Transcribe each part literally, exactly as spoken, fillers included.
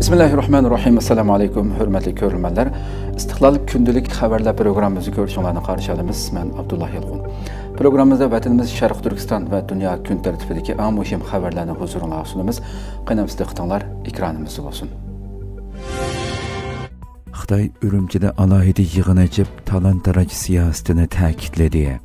بىسمىللاھىررەھمانىررەھىم. ئەسسالامۇ ئەلەيكۇم، ھۆرمەتلىك كۆرۈرمەنلەر. ئىستىقلال كۈندىلىك خەۋەرلەر پروگراممىمىزنى كۆرۈشۈڭلارنى قارشى ئالىمىز. مەن ئابدۇللا يالقۇن. پروگراممىمىزدا ۋەتىنىمىز شەرقىي تۈركىستان ۋە دۇنيا كۈن تەرتىپىدىكى ئەڭ مۇھىم خەۋەرلەرنى ھۇزۇرۇڭلارغا سۇنىمىز. قېنى، دىققىتىڭلار ئېكرانىمىزدا بولسۇن. خىتاي ئۈرۈمچىدە ئالاھىدە يىغىن ئېچىپ، تالان-تاراج سىياسىتىنى تەكىتلىدى.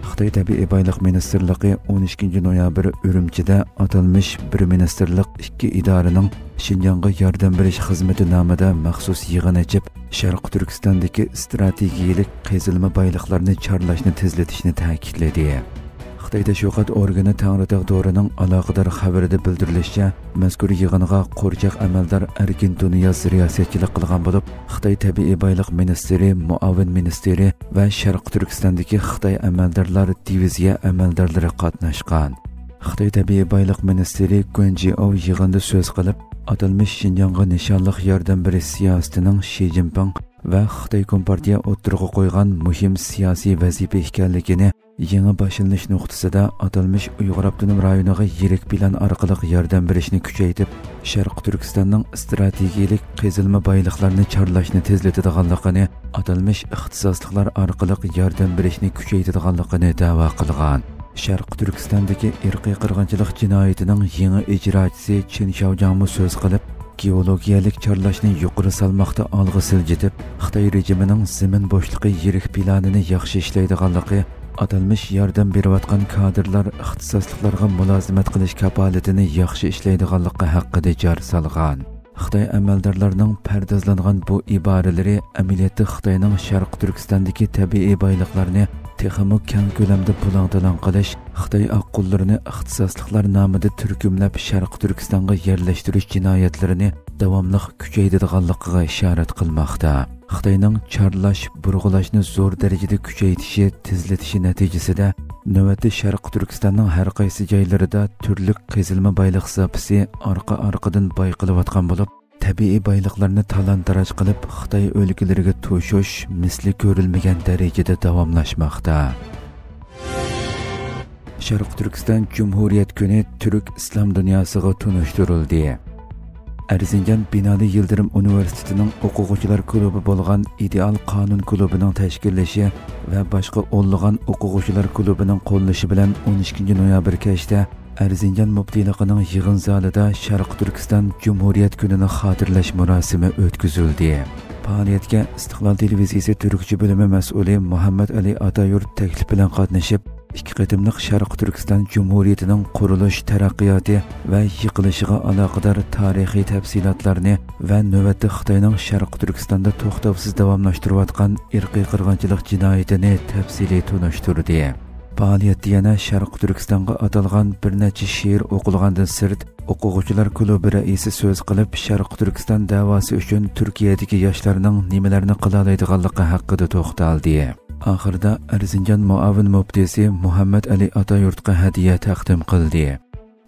خىتاي تەبىئىي بايلىق مىنىستىرلىقى ئون ئىككىنچى نويابىر ئۈرۈمچىدە ئاتالمىش بىر مىنىستىرلىق، ئىككى ئىدارىنىڭ شىنجاڭغا ياردەم بېرىش خىزمىتى نامىدا مەخسۇس يىغىن ئېچىپ، شەرقىي تۈركىستاندىكى ئىستراتېگىيىلىك قېزىلما بايلىقلارنى چارلاشنى تېزلىتىشنى تەكىتلىدى. خىتاي تەشۋىقات ئورگىنى تەڭرىتاغ تورىنىڭ ئالاقىدار خەۋىرىدە بىلدۈرۈلۈشىچە، مەزكۇر يىغىنغا قورچاق ئەمەلدار ئەركىن تۇنىياز رىياسەتچىلىك قىلغان بولۇپ، خىتاي تەبىئىي بايلىق مىنىستىرى، مۇئاۋىن مىنىستىرى ۋە شەرقىي تۈركىستاندىكى خىتاي ئەمەلدارلار دىۋىزىيە ئەمەلدارلىرى قاتناشقان. خىتاي تەبىئىي بايلىق مىنىستىرى گۇەن جىئاۋ يىغىندا سۆز قىلىپ، ئاتالمىش شىنجاڭغا نىشانلىق ياردەم بېرىش سىياسىتىنىڭ شى جىنپىڭ ۋە خىتاي كومپارتىيە ئوتتۇرىغا قويغان مۇھىم سىياسىي ۋەزىپە ئىكەنلىكىنى، يېڭى باشلىنىش نۇقتىسىدا ئاتالمىش ئۇيغۇر ئاپتونوم رايونىغا يىرىك پىلان ئارقىلىق ياردەم بېرىشنى كۈچەيتىپ، شەرقىي تۈركىستاننىڭ ئىستراتېگىيىلىك قېزىلما بايلىقلارنى چارلاشنى تېزلىتىدىغانلىقىنى، ئاتالمىش ئىختىساسلىقلار ئارقىلىق ياردەم بېرىشنى كۈچەيتىدىغانلىقىنى دەۋا قىلغان. شەرقىي تۈركىستاندىكى ئىرقىي قىرغىنچىلىق جىنايىتىنىڭ يېڭى ئىجراچىسى چىن شياۋجياڭمۇ سۆز قىلىپ، گېئولوگىيەلىك چارلاشنى يۇقىرى سالماقتا ئالغا سىلجىتىپ، خىتاي رېجىمىنىڭ زېمىن بوشلۇقى يىرىك پىلانىنى ياخشى ئىشلەيدىغانلىقى، ئاتالمىش ياردەم بېرىۋاتقان كادىرلار ئىختىساسلىقلارغا مۇلازىمەت قىلىش كاپالىتىنى ياخشى ئىشلەيدىغانلىقى ھەققىدە جار سالغان. خىتاي ئەمەلدارلىرىنىڭ پەردازلانغان بۇ ئىبارىلىرى ئەمەلىيەتتە خىتاينىڭ شەرقىي تۈركىستاندىكى تەبىئىي بايلىقلارنى تېخىمۇ كەڭ كۆلەمدە بۇلاڭ-تالاڭ قىلىش، خىتاي ئاققۇنلىرىنى ئىختىساسلىقلار نامىدا تۈركۈملەپ شەرقىي تۈركىستانغا يەرلەشتۈرۈش جىنايەتلىرىنى داۋاملىق كۈچەيتىدىغانلىقىغا ئىشارەت قىلماقتا. خىتاينىڭ چارلاش، بۇرغىلاشنى زور دەرىجىدە كۈچەيتىشى، تېزلىتىشى نەتىجىسىدە، نۆۋەتتە شەرقىي تۈركىستاننىڭ ھەر قايسى جايلىرىدا تۈرلۈك قېزىلما بايلىق زاپىسى ئارقا-ئارقىدىن بايقىلىۋاتقان بولۇپ، تەبىئىي بايلىقلارنى تالان-تاراج قىلىپ، خىتاي ئۆلكىلىرىگە توشۇش مىسلى كۆرۈلمىگەن دەرىجىدە داۋاملاشماقتا. شەرقىي تۈركىستان جۇمھۇرىيەت كۈنى تۈرك ئىسلام دۇنياسىغا تونۇشتۇرۇلدى. ئەرزىنجان بىنالى يىلدىرىم ئۇنىۋېرسىتېتىنىڭ ئوقۇغۇچىلار كۇلۇبى بولغان ئىدېئال قانۇن كۇلۇبىنىڭ تەشكىللىشى ۋە باشقا ئونلىغان ئوقۇغۇچىلار كۇلۇبىنىڭ قوللىشى بىلەن ئون ئىككىنچى نويابىر كەچتە ئەرزىنجان مۇپتىلىقىنىڭ يىغىن زالىدا شەرقىي تۈركىستان جۇمھۇرىيەت كۈنىنى خاتىرىلەش مۇراسىمى ئۆتكۈزۈلدى. پائالىيەتكە ئىستىقلال تېلېۋىزىيىسى تۈركچە بۆلۈمى مەسئۇلى مۇھەممەد ئەلى ئاتايۇرت تەكلىپ بىلەن قاتنىشىپ، ئىككى قېتىملىق شەرقىي تۈركىستان جۇمھۇرىيىتىنىڭ قۇرۇلۇش، تەرەققىياتى ۋە يىقىلىشىغا ئالاقىدار تارىخىي تەپسىلاتلارنى ۋە نۆۋەتتە خىتاينىڭ شەرقىي تۈركىستاندا توختاۋسىز داۋاملاشتۇرۇۋاتقان ئىرقىي قىرغىنچىلىق جىنايىتىنى تەپسىلىي تونۇشتۇردى. پائالىيەتتە يەنە شەرقىي تۈركىستانغا ئاتالغان بىر نەچچە شېئىر ئوقۇلغاندىن سىرت، ئوقۇغۇچىلار كۇلۇبى رەئىسى سۆز قىلىپ، شەرقىي تۈركىستان دەۋاسى ئۈچۈن تۈركىيەدىكى ياشلارنىڭ نېمىلەرنى قىلالايدىغانلىقى ھەققىدە توختالدى. ئاخىرىدا ئەرزىنجان مۇئاۋىن مۇپتىسى مۇھەممەد ئەلى ئاتايۇرتقا ھەدىيە تەقدىم قىلدى.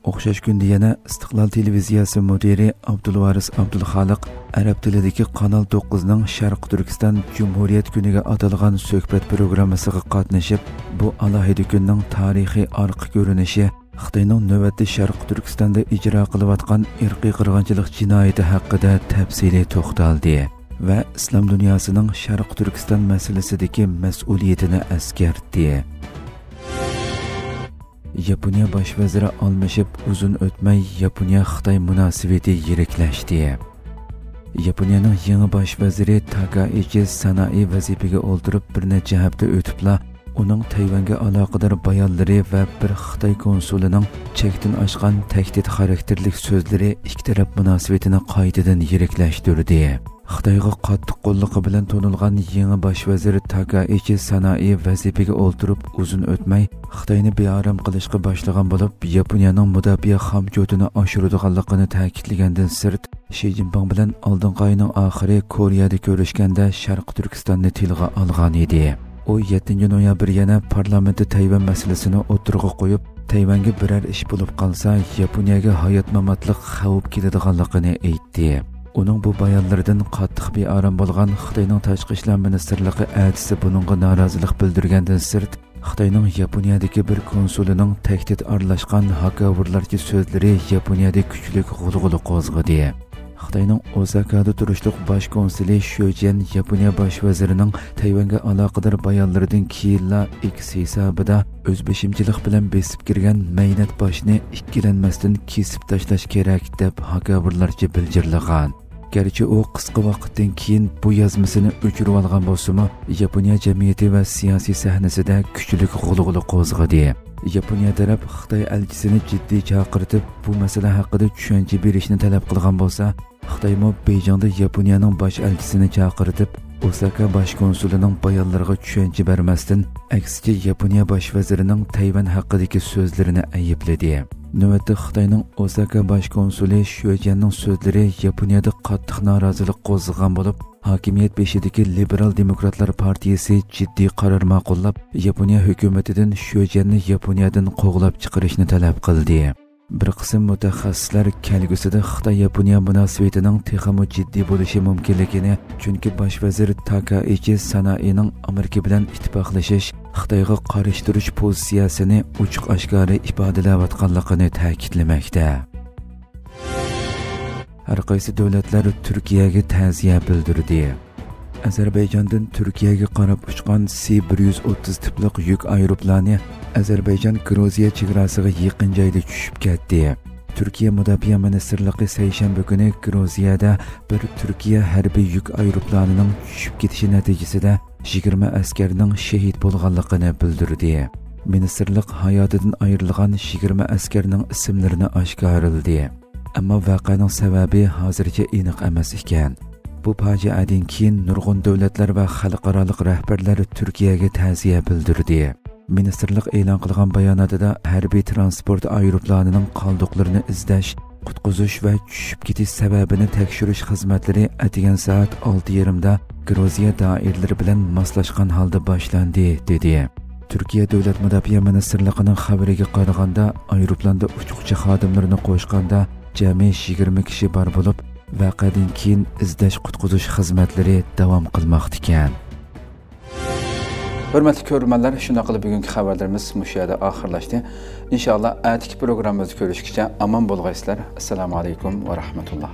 ئوخشاش كۈندە يەنە ئىستىقلال تېلېۋىزىيەسى مۇدىرى ئابدۇلۋارىس ئابدۇلخالىق ئەرەب تىلىدىكى قانال توققۇزنىڭ شەرقىي تۈركىستان جۇمھۇرىيەت كۈنىگە ئاتالغان سۆھبەت پروگراممىسىغا قاتنىشىپ، بۇ ئالاھىدە كۈننىڭ تارىخىي ئارقا كۆرۈنۈشى، خىتاينىڭ نۆۋەتتە شەرقىي تۈركىستاندا ئىجرا قىلىۋاتقان ئىرقىي قىرغىنچىلىق جىنايىتى ھەققىدە تەپسىلىي توختالدى ۋە ئىسلام دۇنياسىنىڭ شەرقىي تۈركىستان مەسىلىسىدىكى مەسئۇلىيىتىنى ئەسكەرتتى. ياپونىيە باش ۋەزىرى ئالمىشىپ ئۇزۇن ئۆتمەي، ياپونىيە-خىتاي مۇناسىۋىتى يىرىكلەشتى. ياپونىيەنىڭ يېڭى باش ۋەزىرى تاكائىچى سانائى ۋەزىپىگە ئولتۇرۇپ بىر نەچچە ھەپتە ئۆتۈپلا، ئۇنىڭ تەيۋەنگە ئالاقىدار بايانلىرى ۋە بىر خىتاي كونسۇلىنىڭ چەكتىن ئاشقان تەھدىت خاراكتېرلىك سۆزلىرى ئىككى تەرەپ مۇناسىۋىتىنى قايتىدىن يىرىكلەشتۈردى. خىتايغا قاتتىق قوللۇقى بىلەن تونۇلغان يېڭى باش ۋەزىر تاكائىچى سانائى ۋەزىپىگە ئولتۇرۇپ ئۇزۇن ئۆتمەي، خىتاينى بىئارام قىلىشقا باشلىغان بولۇپ، ياپونىيەنىڭ مۇداپىئە خامچوتىنى ئاشۇرىدىغانلىقىنى تەكىتلىگەندىن سىرت، شى جىنپىڭ بىلەن ئالدىنقى ئاينىڭ ئاخىرى كورېيەدە كۆرۈشكەندە شەرقىي تۈركىستاننى تىلغا ئالغان ئىدى. ئۇ يەتتىنچى نويابىر يەنە پارلامېنتتا تەيۋەن مەسىلىسىنى ئوتتۇرىغا قويۇپ، تەيۋەنگە بىرەر ئىش بولۇپ قالسا، ياپونىيەگە ھايات-ماماتلىق خەۋپ كېلىدىغانلىقىنى ئېيتتى. ئۇنىڭ بۇ بايانلىرىدىن قاتتىق بىئارام بولغان خىتاينىڭ تاشقى ئىشلار مىنىستىرلىقى ئەتىسى بۇنىڭغا نارازىلىق بىلدۈرگەندىن سىرت، خىتاينىڭ ياپونىيەدىكى بىر كونسۇلىنىڭ تەھدىت ئارىلاشقان ھاكاۋۇرلارچە سۆزلىرى ياپونىيەدە كۈچلۈك غۇلغۇلا قوزغىدى. خىتاينىڭ ئوساكادا تۇرۇشلۇق باش كونسۇلى شۆجيەن ياپونىيە باش ۋەزىرىنىڭ تەيۋەنگە ئالاقىدار بايانلىرىدىن كېيىنلا ئېكس ھېسابىدا ئۆز بېشىمچىلىق بىلەن بېسىپ كىرگەن مەينەت باشنى ئىككىلەنمەستىن كېسىپ تاشلاش كېرەك، دەپ ھاكاۋۇرلارچە بىلجىرلىغان. گەرچە ئۇ قىسقا ۋاقىتتىن كېيىن بۇ يازمىسىنى ئۆچۈرۈۋالغان بولسىمۇ، ياپونىيە جەمئىيىتى ۋە سىياسىي سەھنىسىدە كۈچلۈك غۇلغۇلا قوزغىدى. ياپونىيە تەرەپ خىتاي ئەلچىسىنى جىددىي چاقىرتىپ، بۇ مەسىلە ھەققىدە چۈشەنچە بېرىشنى تەلەپ قىلغان بولسا، خىتايمۇ بېيجىڭدا ياپونىيەنىڭ باش ئەلچىسىنى چاقىرتىپ، ئوساكا باش كونسۇلىنىڭ بايانلىرىغا چۈشەنچە بەرمەستىن، ئەكسىچە ياپونىيە باش ۋەزىرىنىڭ تەيۋەن ھەققىدىكى سۆزلىرىنى ئەيىبلىدى. نۆۋەتتە خىتاينىڭ ئوساكا باش كونسۇلى شۆجيەننىڭ سۆزلىرى ياپونىيەدە قاتتىق نارازىلىق قوزغىغان بولۇپ، ھاكىمىيەت بېشىدىكى لىبېرال دېموكراتلار پارتىيىسى جىددىي قارار ماقۇللاپ، ياپونىيە ھۆكۈمىتىدىن شۆجيەننى ياپونىيەدىن قوغلاپ چىقىرىشنى تەلەپ قىلدى. بىر قىسىم مۇتەخەسسىسلەر كەلگۈسىدە خىتاي ياپونىيە مۇناسىۋىتىنىڭ تېخىمۇ جىددىي بولۇشى مۇمكىنلىكىنى، چۈنكى باش ۋەزىر تاكائىچى سانائىنىڭ ئامېرىكا بىلەن ئىتتىپاقلىشىش، خىتايغا قارشى تۇرۇش پوزىتسىيەسىنى ئوچۇق ئاشكارا ئىپادىلەۋاتقانلىقىنى تەكىتلىمەكتە. ھەر قايسى دۆلەتلەر تۈركىيەگە تەزىيە بىلدۈردى. ئەزەربەيجاندىن تۈركىيەگە قاراپ ئۇچقان سى بىر يۈز ئوتتۇز تىپلىق يۈك ئايروپىلانى ئەزەربەيجان گرۇزىيە چېگراسىغا يېقىن جايدا چۈشۈپ كەتتى. تۈركىيە مۇداپىئە مىنىستىرلىقى سەيشەنبە كۈنى گرۇزىيەدە بىر تۈركىيە ھەربىي يۈك ئايروپىلانىنىڭ چۈشۈپ كېتىشى نەتىجىسىدە يىگىرمە ئەسكەرنىڭ شېھىت بولغانلىقىنى بىلدۈردى. مىنىستىرلىق ھاياتىدىن ئايرىلغان يىگىرمە ئەسكەرنىڭ ئىسىملىرىنى ئاشكارىلىدى. ئەمما ۋەقەنىڭ سەۋەبى ھازىرچە ئېنىق ئەمەس ئىكەن. بۇ پاجىئەدىن كېيىن نۇرغۇن دۆلەتلەر ۋە خەلقئارالىق رەھبەرلەر تۈركىيەگە تەزىيە بىلدۈردى. مىنىستىرلىق ئېلان قىلغان باياناتىدا ھەربىي تىرانسپورت ئايروپىلانىنىڭ قالدۇقلىرىنى ئىزدەش، قۇتقۇزۇش ۋە چۈشۈپ كېتىش سەۋەبىنى تەكشۈرۈش خىزمەتلىرى ئەتىگەن سائەت ئالتە يېرىمدا گرۇزىيە دائىرىلىرى بىلەن ماسلاشقان ھالدا باشلاندى، دېدى. تۈركىيە دۆلەت مۇداپىئە مىنىستىرلىقىنىڭ خەۋىرىگە قارىغاندا، ئايروپىلاندا ئۇچقۇچى خادىملىرىنى قوشقاندا جەمئىي يىگىرمە كىشى بار بولۇپ، ۋەقەدىن كېيىن ئىزدەش قۇتقۇزۇش خىزمەتلىرى داۋام قىلماقتىكەن. ھۆرمەتلىك كۆرۈرمەنلەر، شۇنداق قىلىپ بۈگۈنكى خەۋەرلىرىمىز مۇشۇ يەردە ئاخىرلاشتى. ئىنشائاللا، ئەتىكى پروگراممىمىزدا كۆرۈشكىچە ئامان بولغايسىلەر. ئەسسالامۇ ئەلەيكۇم ۋە رەھمەتۇللا.